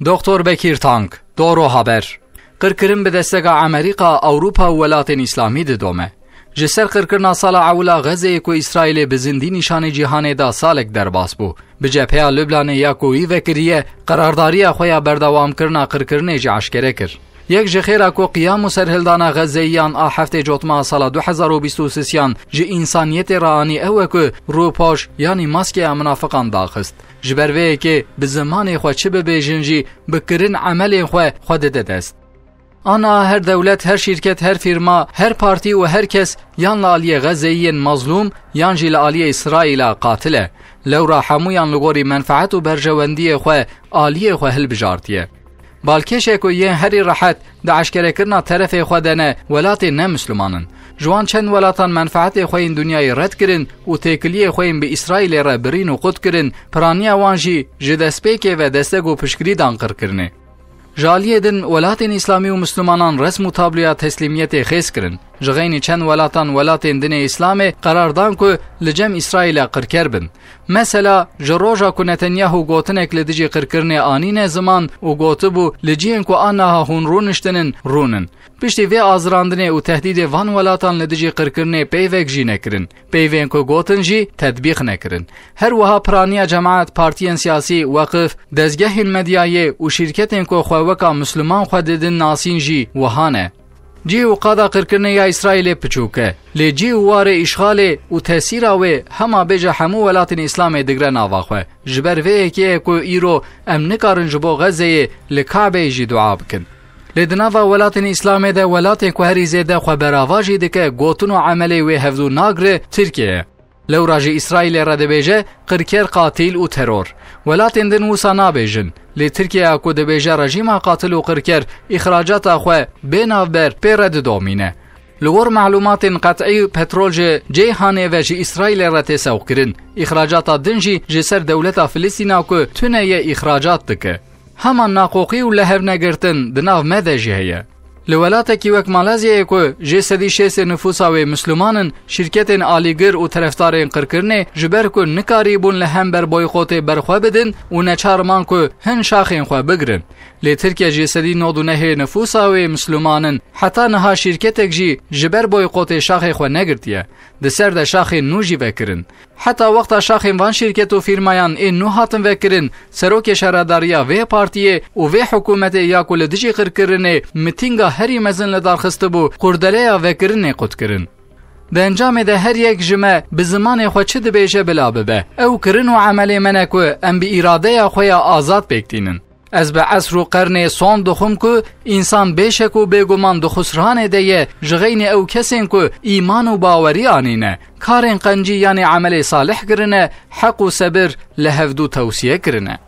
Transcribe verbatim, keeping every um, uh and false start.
Doktor Bekîr Tank, Doro Haber. Qirkirin bi destega Amerîka, Ewropa û welatên Îslamî didome. Ji ser qirkirina sala ewil a Xezeyê ku Îsraîlê bi zindî nîşanî cîhanê da salek derbas bû. Bi cepheya Lublanê ya ku wî vekiriye, qerardariya xwe ya berdewamkirina qirkirinê jî eşkere kir. Yek ji xêra ku qiyam û serhildana Xezeyiyan a heftê cotma a sala du hezar û bîst û sêyan ji însaniyetê re anî ew e ku rûpoş yanî maskeya minafiqan daxist. Ji ber vê yekê bi zimanê xwe çi bibêjin jî bi kirin emelên xwe xwe dide dest. Ana her dewlet, her şîrket, her fîrma, her partî û her kes yan li aliyê Xezeyiyên mazlûm yan jî li aliyê Îsraîla qatil e. Lewra hemûyan li gorî menfeet û berjewendiyê xwe aliyê xwe hilbijartiye. Balkêşê ku yên herî rehet di eşkerekirina terefê xwe de ne welatên ne Misliman in. Ji wan çend welatan menfeetê xwe yên dinyayê red kirin û têkiliyê xwe yên bi Îsraîlê re birîn û qut kirin, piraniya wan jî ji destpêkê ve destek û piştgirî dan qirkirinê. Ji aliyê din, welatên Îslamî û Mislimanan resm û tabloya teslîmiyetê xêz kirin. Ji xeynî çend welatan welatên dinê Îslamê qerar dan ku li cem Îsraîlê qirker bin. Mesela, ji roja ku Netanyahu gotinek li dijî qirkirinê anîne ziman û gotibû, li cihên ku aniha hûn rûniştinin, rûnin. Piştî vê azirandinê û tehdîdê van welatan li dijî qirkirinê peyvek jî nekirin. Peyvên ku gotin jî tetbîq nekirin. Her wiha piraniya cemaet, partiyên siyasî, weqif, dezgehên medyayê û şîrketên ku xwe weka Misliman xwe didin nasîn jî wiha ne. Cih û qada qirkirinê ya Îsraîlê piçûk e. Lê cih û warê îşxalê û tesîra wê hema bêje hemû welatên Îslamê digre nava xwe. Ji ber vê yekê ye ku îro em nikarin ji bo Xezeyê li Kabeyê jî dua bikin. Lê di nava welatên Îslamê de welatên ku herî zêde xwe berava jî dike, gotin û emelê wê hevdû nagre, Tirkiye ye. Lewra ji Îsraîlê re dibêje, qirker, qatîl û teror. Welatên din wisa nabêjin. Lê Tirkiyeya ku dibêje rejîma qatil û qirker, îxracata xwe bê navber pê re didomîne. Li gor melûmatên qet'î, petrol ji Ceyhanê ve ji Îsraîlê re tê sewqkirin. Îxracata din jî ji ser dewleta Filistîna ku tune ye îxracat dike. Heman naqoqî û lihevnegirtin di nav me de jî heye. Li welatekî wek Malezyayê ku jê sedî şêstê nifûsa wê Misliman in, şîrketên alîgir û terefdarên qirkirinê ji ber ku nikarîbûn li hember boykotê berxwe bidin û neçar man ku hin şaxên xwe bigirin. Lê Tirkiye jê sedî nod û nehê nifûsa wê Misliman in, heta niha şîrketek jî ji ber boykotê şaxê xwe negirtiye. Di ser de şaxên nû jî vekirin. Heta wexta şaxên van şîrket û fîrmayan ên nû hatin vekirin, serokê şaredariya vê partiyê û vê hikûmetê ya ku li dijî qirkirinê mitînga herî mezin li dar xistibû, qurdeleya vekirinê qut kirin. Di encamê de her yek ji me bi zimanê xwe çi dibêje bila bibe. Ew kirin û emelê me ne ku em bi îradeya xwe ya azad pêk tînin. Ez bi esr û qernê son dixwim ku însan bêşek û bêguman di xusranê de ye, ji xeynî ew kesên ku îman û bawerî anîne, karên qencî yanî emelê salih kirine, heq û sebir li hevdû tewsiye kirine.